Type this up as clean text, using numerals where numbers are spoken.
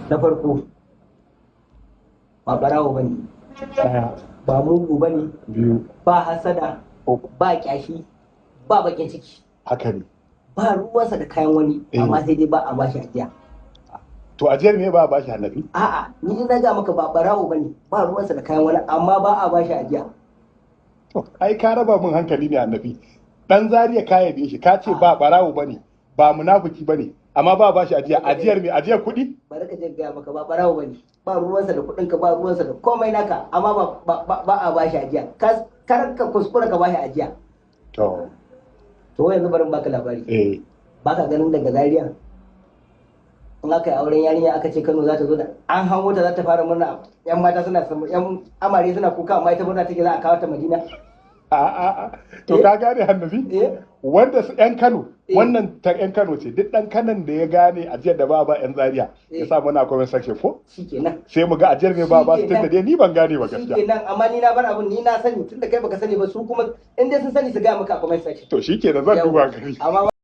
Na farko, ba barawo bane. Daya. Ba mugu bane. Biyu. Ba hasada. Uku. Ba kyashi, ba bakin ciki. Haka ne. Ba ruwansa da kayan wani. Amma sai dai ba a bashi ajiya. To, ajiyar me ba a bashi, Hannafi? A'a, ni na ga maka ba barawo bane, ba ruwansa da kayan wani, amma ba a bashi ajiya. To, ai ka raba min hankali ne, Hannafi. Dan Zaria ka yabe shi, ka ce ba barawo bane, ba munafiki bane, amma ba a bashi ajiya. Ajiyar me? Ajiyar kuɗi? Bari ka je gaya maka, ba barawo bane, ba ruwansa da kuɗin ka, ba ruwansa da komai naka, amma ba a bashi ajiya. Kar ka kuskura ka bashi ajiya. To. To, yanzu bari in baka labari. Eh. Baka ganin daga Zaria in aka yi auren yarinya, aka ce Kano za ta zo, da an hango ta za ta fara murna, yan mata suna, yan amare suna kuka, amma ita murna take za a kawo ta Madina. A a a, to, ka gane, Hannafi? Eh. Wanda su yan Kano, Eh. wannan ta yan Kano ce. Duk dan Kanon da ya gane ajiyar da ba ba yan Zaria, ya sa mana comment section ko? Shikenan. Sai mu ga ajiyar me ba ba su, tunda dai ni ban gane ba gaskiya. Shikenan, amma ni na bar abun, ni na sani, tunda kai baka sani ba, su kuma in dai sun sani su gaya maka a comment section. To shikenan, zan duba gani. Amma